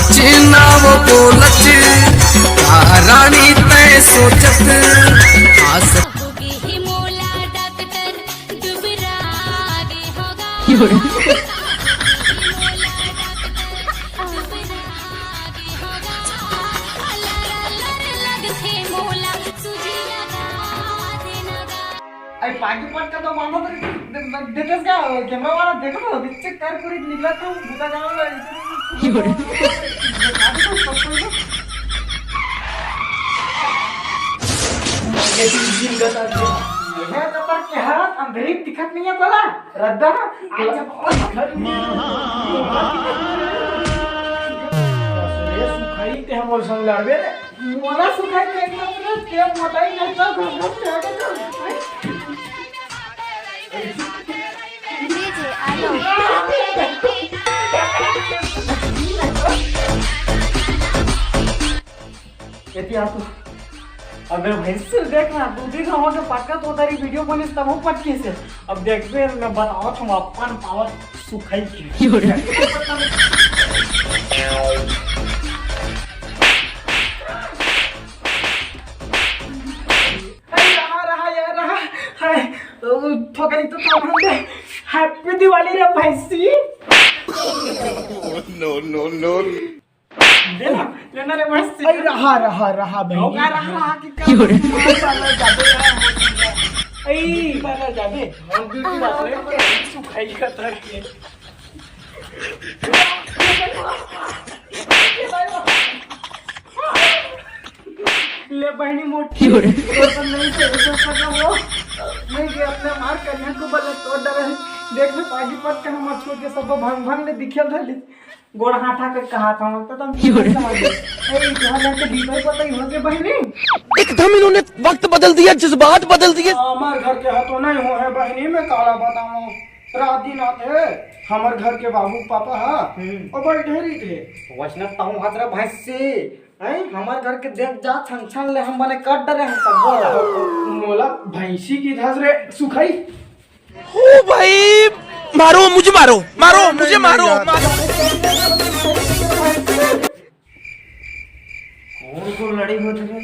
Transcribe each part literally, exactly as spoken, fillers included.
चिन्ना वो बोलत, का रानी तय सोचत, आस होगे हे मोला डॉक्टर दुबरा गे होगा। अरे पागी पटका तो मानो तो दे-, दे-, देतेस का? कैमरा वाला देखो तो, बिच्चे कर पूरी निकला था, बुता जाओ। ये तो पर के हाथ अंधेरी दिखत नहीं है तोला, रद्दा। आज बहुत घर में। अरे सुखाई ते हमर संग लड़बे रे। मोला सुखाई के मतलब रे, के मोटाई नहीं तो घर घर से आके तो। एती आ तो। अबे भैंस, देख ना, दू दिन हो गए पटका तो तारी वीडियो बनिस तब वो पटकी से। अब देखबे, मैं बतावत हूँ अपन पावर सुखाई की। अरे रहा, रहा यार, रहा। हाय, ओ, ठोकरी तो काम हम दे। Happy Diwali रे भैंसी। No, no, no। दे ना, लेना रे भैंसी। अरे रहा, रहा, रहा बहनी। होगा रहा, रहा कि का? क्यों रे? पार्लर जाबे यार। अरे पार्लर जाबे। हम ब्यूटी पार्लर के सुखाई का तर के। ले बहनी मोटी। क्यों रे? तो नहीं से, तो पता हो। नहीं कि अपने मार कन्या को बल्ले तोड़ डरे। देख ना, पागी पटका हमर छोड़ के सब भंग भंग ले दिखल रहली। गोड़ हाथा के कहा था, तो तुम क्यों रे? समझ लो। ए, तोहर घर के दीपक पता ही हो के बहनी? एकदम इन्होंने वक्त बदल दिया, जज्बात बदल दिए। हमार घर के हाथों नहीं हो है बहनी, मैं काला बताऊं। रात दिन आते, हमर घर के बाबू पापा हा, हम्म। और बैठे रही थे। वैष्णव ताऊ हाथ रे भैंसी, हैं? हमर घर के देख जा, छन छन ले हम बने कट डरे हैं सब, बोला। मोला भैंसी की धस रे सुखाई। ओ भाई, मारो, मुझे मारो, मारो, मुझे मारो, मारो। कौन कौन लड़ी होत रे?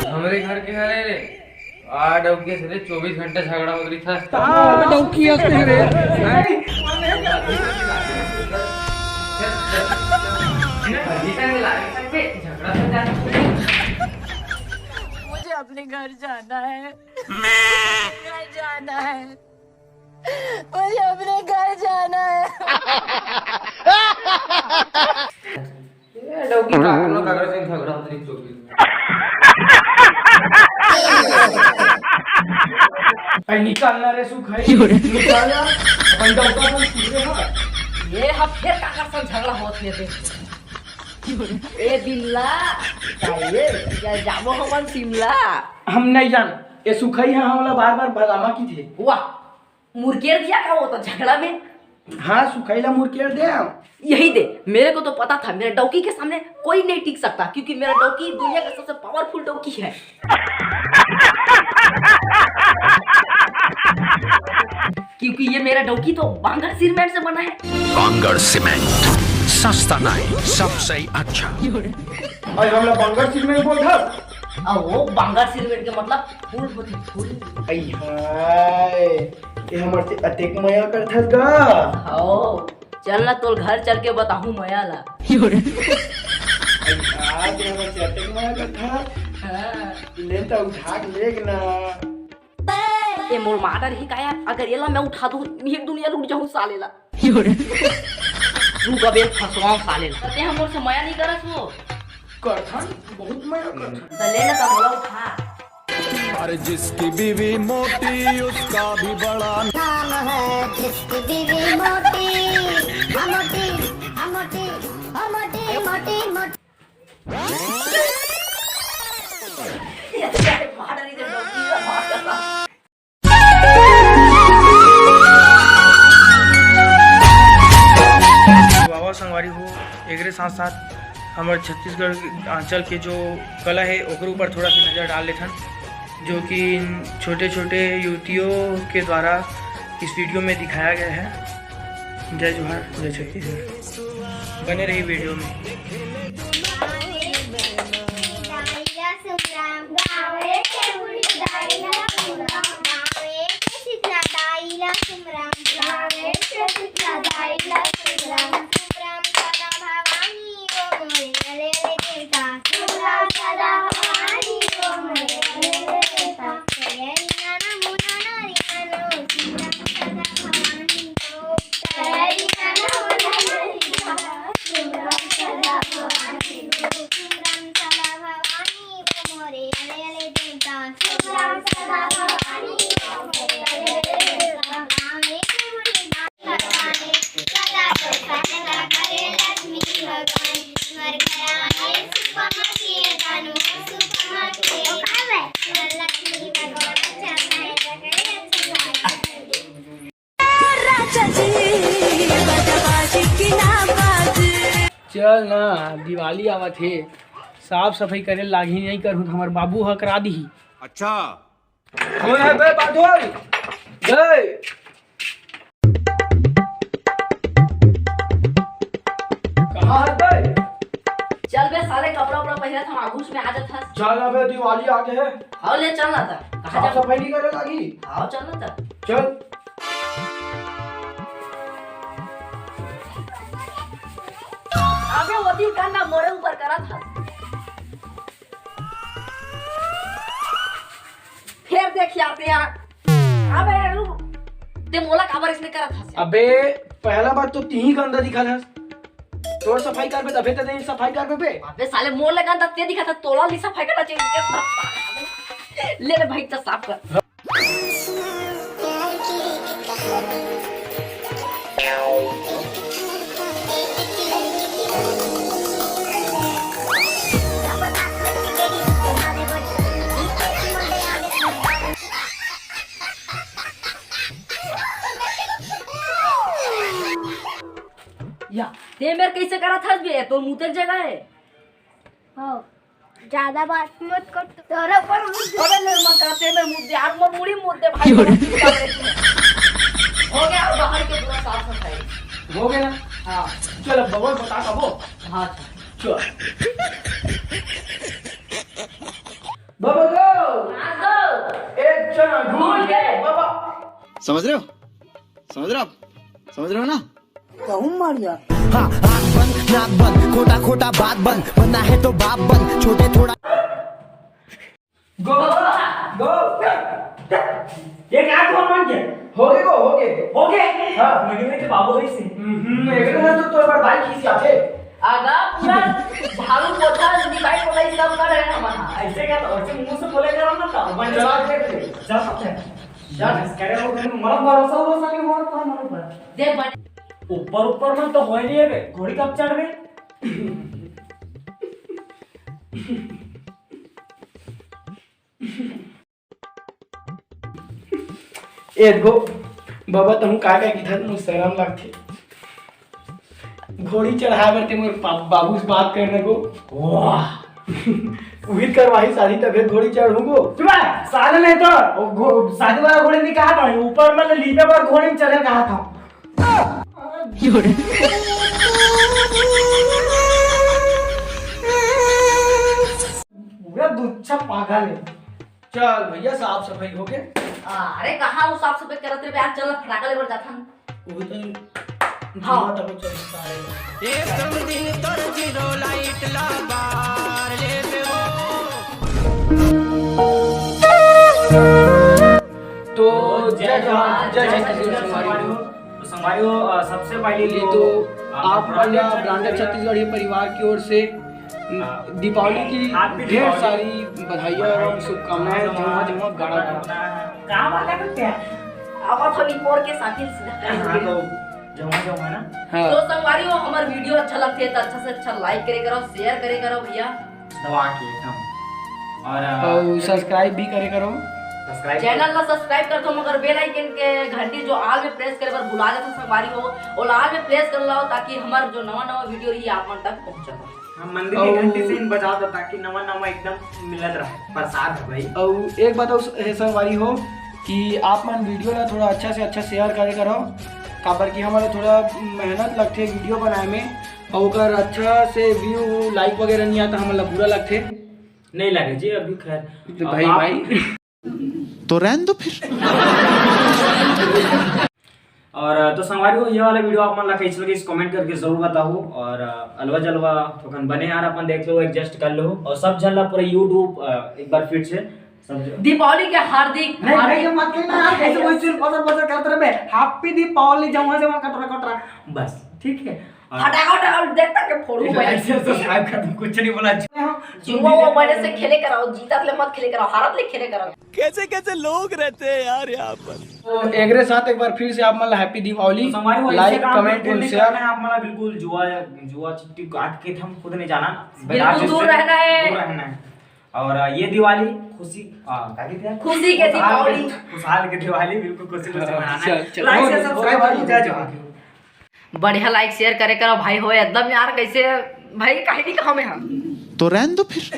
हमरे घर के हरे रे। आ डौकी से रे चौबीस घंटे झगड़ा होत रहिथे। डौकी हंसते हैं रे। झगड़ा तो जान। मुझे अपने घर जाना है। घर जाना है। मुझे अपने घर जाना है। ये डौकी का अपना कागज से झगड़ा होत रही चौबीस में। भाई निकालना रे सुखाई, निकालना। अपन डौका अपन सुधरे हा। ये हम फिर काकर संग झगड़ा होत हे ते। ए बिमला, का ये, या जाबो हमन शिमला? हम नहीं जान। ये सुखाई हा हमला बार बार बलामा की थे। वाह, मुरकेर दिया का वो तो झगड़ा में? हाँ, सुखाई ला मुरकेर दे। यही दे, मेरे को तो पता था मेरा डौकी के सामने कोई नहीं टिक सकता, क्योंकि मेरा डौकी दुनिया का सबसे पावरफुल डौकी है। क्योंकि ये मेरा डौकी तो बांगड़ सीमेंट से बना है। बांगड़ सीमेंट, सस्ता नहीं, सबसे अच्छा। अरे हमला बांगड़ सीमेंट बोलथस? आ वो बांगड़ सीमेंट के मतलब फूल होथे, फूल। आई हाय, ये हमर से अतेक मया करथस गा? हो, चल ना, तोर घर चल के बताहूँ मया ला। आई हाय, ये हमर से अतेक मया करथस? हाँ। ले त उठा के लेग ना। ए मोर मादर ही काया, अगर एला मैं उठा दूँ, ये दुनिया लूट जाऊँ साले ला। रुक अबे, फंसवाओ साले ला। ते हमर से मया नहीं करत हो। करथन, बहुत मया करथन। त ले ना, त मोला उठा। अरे जिसकी बीवी मोटी उसका भी बड़ा नाम है। जिसकी बीवी मोटी, हाँ मोटी, हाँ मोटी, हाँ मोटी, मोटी, मोटी। बाबा संगवारी हो, एकरे साथ साथ हमर छत्तीसगढ़ आंचल के जो कला है ओकर ऊपर थोड़ा सा नजर डाल लेथन, जो कि इन छोटे छोटे युवतियों के द्वारा इस वीडियो में दिखाया गया है। जय जोहार, जय छत्तीसगढ़। बने रही वीडियो में। चल ना, दिवाली आवत हे, साफ सफाई करे लागही, नहीं करहूँ त हमर बाबू ह करा दिही। अच्छा। कौन है बे बादल? बे। कहाँ है बे? चल बे साले, कपड़ा उपड़ा पहिरत हम, आगूच में आ जात हस। चल ना बे, दिवाली आगे है। हाव ले चल ना त। कहाँ साफ जा? सफाई नहीं करे लागी। हाव चल ना त। चल। अबे वो दिन का ना मोरे ऊपर करत हस। फेर देख यार ते यार। अबे रुक। ते मोला काबर इसने करत हस? अबे पहला बात तो तिही गंदा दिखत हस। तोर सफाई करबे तभे ते नहीं सफाई करबे बे। अबे साले मोर ले गंदा ते दिखत हस, तोला नहीं सफाई करना चाहिए। ले ले भाई त साफ कर। या, ते मेर कैसे करत हस बे? तोर मुंह तक जगह है। हाँ, ज्यादा बात मत कर, तोरा ऊपर मुंह दे। अबे ले मत कर, ते मेर मुंह दे, यार, मैं मुड़ी मुंह दे भाई। हो गया, अब बाहर के पूरा साफ सफाई। हो गया ना? हाँ। चल, अब बबल बता कबो। हाँ, अच्छा। चल। बबल गो। हाँ, गो। एक जना ढूंढ के बाबा। समझ रहे हो? समझ रहे हो आप? समझ रहे हो ना? कहूँ मारिया। हाँ, आँख बंद, नाक बंद, खोटा खोटा बात बंद, बनना है तो बाप बन, छोटे थोड़ा। गो, गो। ये क्या धुआं बन गया? हो गए गो, हो गए। हो गए? हाँ। मैंने कहा कि बाबू भाई से। हम्म, एक ना तो तोर पर बाइक खींच आते। आगा पूरा झाड़ू पोछा, लिपाई पोताई सब कर रहे हैं हम। ऐसे क्या तो, ऐसे मुंह से बोले करो ना तो। अपन जवाब दे दे। जा सकते हैं। जा, करे हो, तेरे को मरम भरोसा, भरोसा नहीं हो तो मरम भरोसा। देख बन- ऊपर, ऊपर में तो हो ही नहीं है बे। घोड़ी कब चढ़ बे? ए गो, बाबा, तहूँ का का किथन, मोर शरम लागथे। घोड़ी चढ़ाए बर ते मोर पा-, बाबू से बात करने को। वाह। उही करवाही शादी, तभे घोड़ी चढ़ूंगो। चुप है, साले नहीं तो, वो घो-, शादी वाला घोड़ी नहीं कहा था, ऊपर में लीपे पर घोड़ी में चढ़े कहा था। पूरा दुच्छा पागल है। चल भैया, साफ सफाई हो गए। अरे कहाँ वो साफ सफाई करत रे बे? आज चल ना फटाका लेबर जाथन। वो तो हाँ। जुआ तक चल सारे। एकदम दिन तोर जीरो लाइट ला बार ले बे वो। तो जय जोहार, जय छत्तीसगढ़ संगवारी हो। तो संगवारी हो, अ, सबसे पहले ये तो तो, अ, आप ब्रांडेड मन ला छत्तीसगढ़ी ब्रांडेड छत्तीसगढ़ी परिवार की ओर से हाँ। दीपावली की हाथ भी ढेर दीपावली। सारी बधाइयाँ एवं शुभकामनाएं। हाँ, जहाँ जहाँ गाड़ा गाड़ा। कहाँ बात है कुत्ते? अब तो निपोर के साथी सीधा हाँ, तो जमा जमा ना। हाँ। तो संगवारी हो, हमार वीडियो अच्छा लगथे तो अच्छा से अच्छा लाइक करे करो, शेयर करे करो भैया। दबा के एकदम। और, अ, और सब्सक्राइब भी करे करो। सब्सक्राइब चैनल ला सब्सक्राइब कर दो, मगर बेल आइकन के घंटी जो ऑल में प्रेस करे बर भुला जाथो संगवारी हो, वो ऑल में प्रेस कर लो, ताकि हमार जो नवा नवा वीडियो रही आप मन तक पहुंच सके। हम मंदिर की और घंटी से इन बजा दो, ताकि नवा नवा एकदम मिलत रहे प्रसाद है भाई। और एक बात और है संगवारी हो, कि आप मन वीडियो ला थोड़ा अच्छा से अच्छा शेयर करे करो, काबर कि हमन ला थोड़ा मेहनत लगथे वीडियो बनाए में, और ओकर अच्छा से व्यू लाइक वगैरह नहीं आता, हमन ला बुरा लगथे। नहीं लगे जी, अभी खैर। तो अब भाई, आप भाई। तो रहने दो फिर। और तो संगवारी हो, ये वाला वीडियो आप मन ला कैसे लगिस, कमेंट करके जरूर बताओ। और अ, अलवा जलवा थोकन बने यार, अपन देख लो, एडजस्ट कर लो, और सब झन ला पूरा YouTube, अ, एक बार फिर से सब झन दीपावली के हार्दिक, नहीं, हार्दिक नहीं, ये मत कहना यार, कैसे कोई चीज बजर बजर करते रहे, हैप्पी दीपावली, जमुआ जमुआ कटरा कटरा, बस, ठीक है। और फटाका उटाका देख तक के फोड़ू भाई। ऐसे सब्सक्राइब कर दो, कुछ नहीं बोला। जुआ वो मने से खेले कराओ, जीतत ले मत खेले कराओ, हारत ले खेले कराओ। कैसे कैसे लोग रहते हैं यार यहाँ पर। तो एकरे साथ एक बार फिर से आप मन ला हैप्पी दीपावली। तो संगवारी हो, लाइक, Instagram पे कमेंट कुछ और नहीं शेयर। करना है आप मन ला, बिल्कुल जुआ, जुआ चिट्टी काट के हम खुद नहीं जाना। बिल्कुल बता दूर देते हैं, रहना है। दूर रहना है। और ये दिवाली खुशी, आ, क्या कहते हैं? खुशी के खुशहाल के, दीपावली। खुशहाल के दिवाली, बिल्कुल खुशी खुशी मनाना है। चल, चल। लाइक से और, सब्सक्राइब और, करो, जय और, जोहार। बढ़िया लाइक शेयर करे करो भाई हो, एकदम यार, कैसे भाई, काहे नहीं कहा मैं, हाँ। तो रहने दो फिर।